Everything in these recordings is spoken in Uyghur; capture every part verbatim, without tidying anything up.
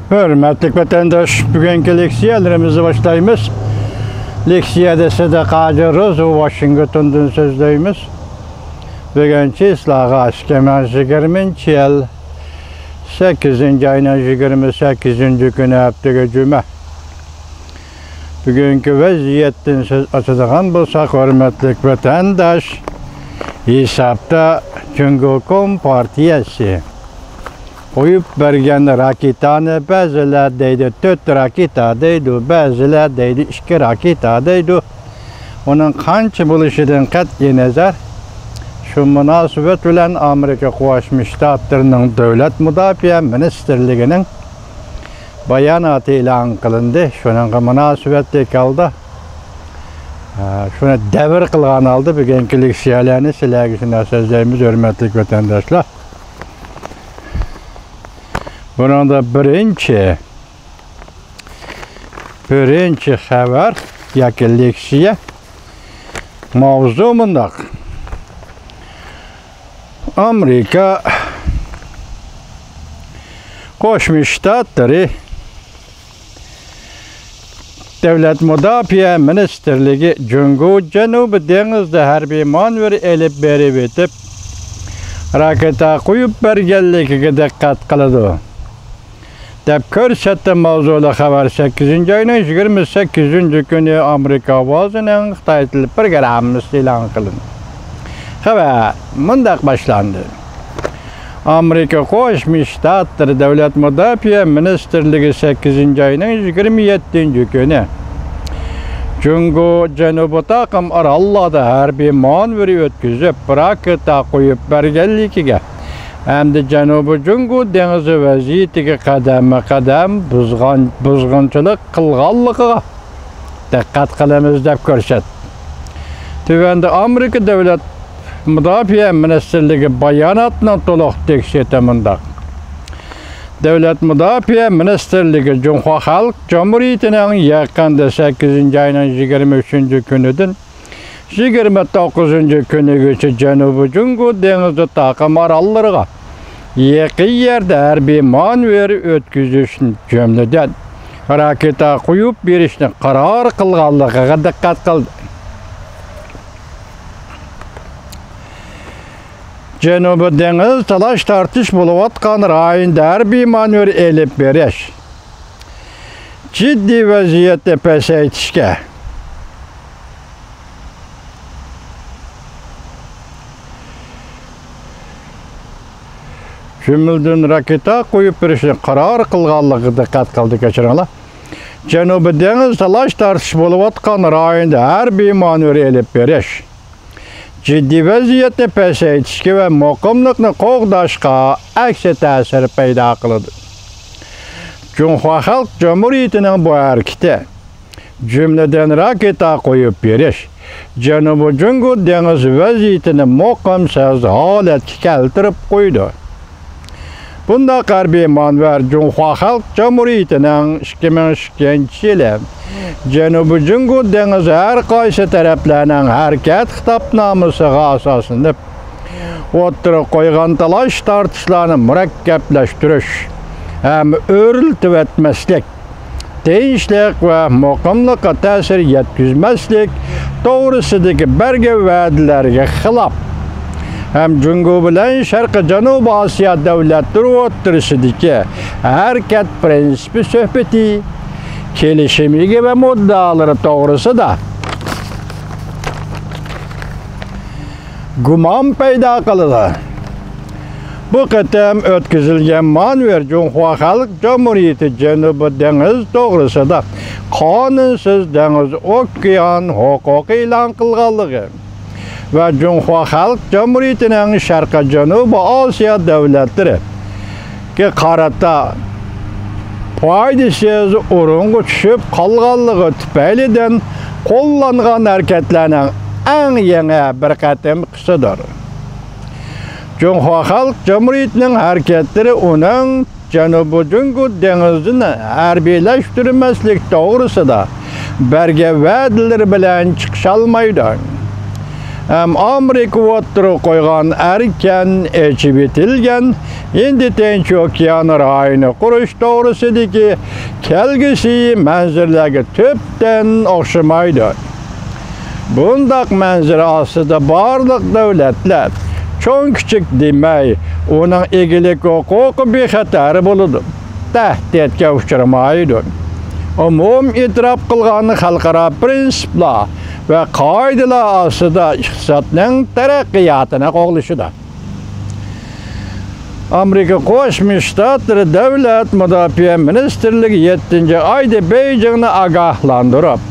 ھۆرمەتلىك ۋەتەنداش، بۈگۈنكى لېكسىيەلىرىمىزنى باشلايمىز. لېكسىيەدە سىدىق ھاجى روزى ۋاشىنگتوندىن سۆزلەيمىز. بۈگۈن چىسلاغا ئىككى مىڭ يىگىرمىنچى يىل سەككىزىنچى ئاينىڭ يىگىرمە سەككىزىنچى كۈنى، ھەپتىگە جۈمە. بۈگۈنكى ۋەزىيەتتىن سۆز ئاچىدىغان بولساق، ھۆرمەتلىك ۋەتەنداش، ھېسابتا جۇڭگو كومپارتىيەسى قويۇپ بەرگەن راكېتانى بەزىلەر دەيدۇ، تۆت راكېتا دەيدۇ، بەزىلەر دەيدۇ، ئىككى راكېتا دەيدۇ. ئۇنىڭ قانچە بولۇشىدىن قەتئىينەزەر، شۇ مۇناسىۋەت بىلەن ئامېرىكا قوشما شتاتلىرىنىڭ دۆلەت مۇداپىئە مىنىستىرلىكىنىڭ باياناتى ئېلان قىلىندى. شۇنىڭغا مۇناسىۋەتلىك ھالدا، ئە، شۇنى دەۋر قىلغان ھالدا بۈگۈنكى لېكسىيەلەرنى سىلەرگە شۇنداق سۆزلەيمىز، ھۆرمەتلىك ۋەتەنداشلار. بۇنىڭدا بىرىنچى، بىرىنچى خەۋەر ياكى لېكسىيە ماۋزۇ مۇنداق. ئامېرىكا قوشما شتاتلىرى دۆلەت مۇداپىئە مىنىستىرلىكى جۇڭگو جەنۇبىي دېڭىزدا ھەربىي مانېۋىر ئېلىپ بېرىۋېتىپ، راكېتا قويۇپ بەرگەنلىكىگە دىققەت قىلىدۇ، دەپ كۆرسەتتى. ماۋزۇلۇق خەۋەر سەككىزىنچى ئاينىڭ يىگىرمە سەككىزىنچى كۈنى ئامېرىكا ئاۋازىنىڭ خىتاي تىل پروگراممىسىدا ئېلان قىلىندى. خەۋەر مۇنداق باشلاندى. ئامېرىكا قوشما شتاتلىرى دۆلەت مۇداپىئە مىنىستىرلىكى سەككىزىنچى ئاينىڭ يىگىرمە يەتتىنچى كۈنى جۇڭگو جەنۇبىي تاقىم ئاراللاردا ھەربىي مانېۋىر ئۆتكۈزۈپ، راكېتا قويۇپ بەرگەنلىكىگە ھەمدە جەنۇبىي جۇڭگو دېڭىزى ۋەزىيىتىگە قەدەممۇ قەدەم بۇزغان-، بۇزغۇنچىلىق قىلغانلىقىغا دىققەت قىلىمىز، دەپ كۆرسەتتى. تۆۋەندە ئامېرىكا دۆلەت مۇداپىئە مىنىستىرلىكى باياناتىنىڭ تولۇق تېكىستى مۇنداق. دۆلەت مۇداپىئە مىنىستىرلىكى جۇڭخۇا خەلق جۇمھۇرىيىتىنىڭ يېقىندا سەككىزىنچى ئاينىڭ يىگىرمە ئۈچىنچى كۈنىدىن يىگىرمە توققۇزىنچى كۈنىگىچە جەنۇبىي جۇڭگو دېڭىزى تاقىم ئاراللىرىغا يېقىن يەردە ھەربىي مانېۋىر ئۆتكۈزۈشنى، جۈملىدىن، راكېتا قويۇپ بېرىشنى قارار قىلغانلىقىغا دىققەت قىلدى. جەنۇبىي دېڭىز تالاش-تارتىش بولۇۋاتقان رايوندا ھەربىي مانېۋىر ئېلىپ بېرىش جىددىي ۋەزىيەتنى پەسەيتىشكە، جۈملىدىن راكېتا قويۇپ بېرىشنى قارار قىلغانلىقىغا دىققەت قىلدى، كەچۈرۈڭلار. جەنۇبىي دېڭىز تالاش-تارتىش بولۇۋاتقان رايوندا ھەربىي مانېۋىر ئېلىپ بېرىش جىددىي ۋەزىيەتنى پەسەيتىشكە ۋە مۇقىملىقنى قوغداشقا ئەكسىي تەسىر پەيدا قىلىدۇ. جۇڭخۇا خەلق جۇمھۇرىيىتىنىڭ بۇ ھەرىكىتى، جۈملىدىن راكېتا قويۇپ بېرىش، جەنۇبىي جۇڭگو دېڭىزى ۋەزىيىتىنى مۇقىمسىز ھالەتكە كەلتۈرۈپ قويىدۇ. بۇنداق ھەربىي مانېۋىر جۇڭخۇا خەلق جۇمھۇرىيىتىنىڭ ئىككى مىڭ ئىككىنچى يىلى جەنۇبىي جۇڭگو دېڭىزى ھەر قايسى تەرەپلەرنىڭ ھەرىكەت خىتابنامىسىغا ئاساسلىنىپ ئوتتۇرىغا قويغان تالاش-تارتىشلارنى مۇرەككەپلەشتۈرۈش ھەم ئۆرلىتىۋەتمەسلىك، تىنچلىق ۋە مۇقىملىققا تەسىر يەتكۈزمەسلىك توغرىسىدىكى بەرگەن ۋەدىلەرگە خىلاپ ھەم جۇڭگو بىلەن شەرقىي جەنۇبىي ئاسىيا دۆلەتلىرى ئوتتۇرىسىدىكى ھەرىكەت پىرىنسىپى سۆھبىتى، كېلىشىمىگە ۋە مۇددىئالىرى توغرىسىدا گۇمان پەيدا قىلىدۇ. بۇ قېتىم ئۆتكۈزۈلگەن مانېۋىر جۇڭخۇا خەلق جۇمھۇرىيىتى جەنۇبىي دېڭىز توغرىسىدا قانۇنسىز دېڭىز ئوكيان ھوقۇقى ئېلان قىلغانلىقى ۋە جۇڭخۇا خەلق جۇمھۇرىيىتىنىڭ شەرقىي جەنۇبىي ئاسىيا دۆلەتلىرىگە قارىتا پايدىسىز ئورۇنغا چۈشۈپ قالغانلىقى تۈپەيلىدىن قوللانغان ھەرىكەتلەرنىڭ ئەڭ يېڭى بىر قېتىمقىسىدۇر. جۇڭخۇا خەلق جۇمھۇرىيىتىنىڭ ھەرىكەتلىرى ئۇنىڭ جەنۇبىي جۇڭگو دېڭىزىنى ھەربىيلەشتۈرمەسلىك توغرىسىدا بەرگەن ۋەدىلىرى بىلەن چىقىشالمايدۇ. ھەم ئامېرىكا ئوتتۇرىغا قويغان ئەركىن ئېچىۋېتىلگەن ھىندى تىنچ ئوكيان رايونى قۇرۇش توغرىسىدىكى كەلگۈسى مەنزىرىلەرگە تۈپتىن ئوخشىمايدۇ. بۇنداق مەنزىرە ئاستىدا بارلىق دۆلەتلەر چوڭ-كىچىك دېمەي، ئۇنىڭ ئىگىلىك ھوقۇقى بىخەتەر بولىدۇ، تەھدىتكە ئۇچرىمايدۇ. ئومۇم ئېتىراپ قىلغان خەلقئارا پىرىنسىپلار ۋە قائىدىلەر ئاستىدا ئىقتىسادنىڭ تەرەققىياتىنى قوغلىشىدۇ. ئامېرىكا قوشما شتاتلىرى دۆلەت مۇداپىئە مىنىستىرلىكى يەتتىنچى ئايدا بېيجىڭنى ئاگاھلاندۇرۇپ،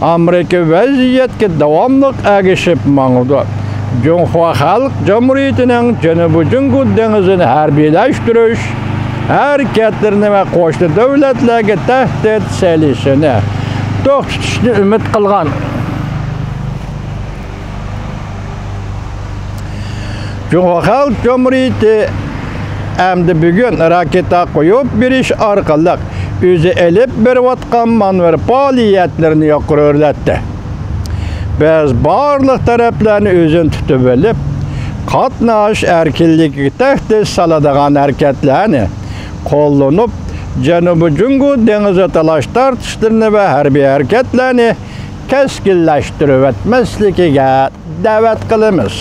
ئامېرىكا ۋەزىيەتكە داۋاملىق ئەگىشىپ ماڭىدۇ. جۇڭخۇا خەلق جۇمھۇرىيىتىنىڭ جەنۇبىي جۇڭگو دېڭىزىنى ھەربىيلەشتۈرۈش ھەرىكەتلىرىنى ۋە قوشنا دۆلەتلەرگە تەھدىت سېلىشىنى توختىتىشنى ئۈمىد قىلغان. جۇڭخۇا خەلق جۇمھۇرىيىتى ئەمدى بۈگۈن راكېتا قويۇپ بېرىش ئارقىلىق ئۆزى ئېلىپ بېرىۋاتقان مانېۋىر پائالىيەتلىرىنى يۇقىرى ئۆرلەتتى. بىز بارلىق تەرەپلەرنى ئۆزىنى تۇتۇۋېلىپ، قاتناش ئەركىنلىكىگە تەھدىت سالىدىغان ھەرىكەتلەرنى قوللىنىپ، جەنۇبىي جۇڭگو دېڭىزى تالاش تارتىشلىرىنى ۋە ھەربىي ھەرىكەتلەرنى كەسكىنلەشتۈرۈۋەتمەسلىكىگە دەۋەت قىلىمىز.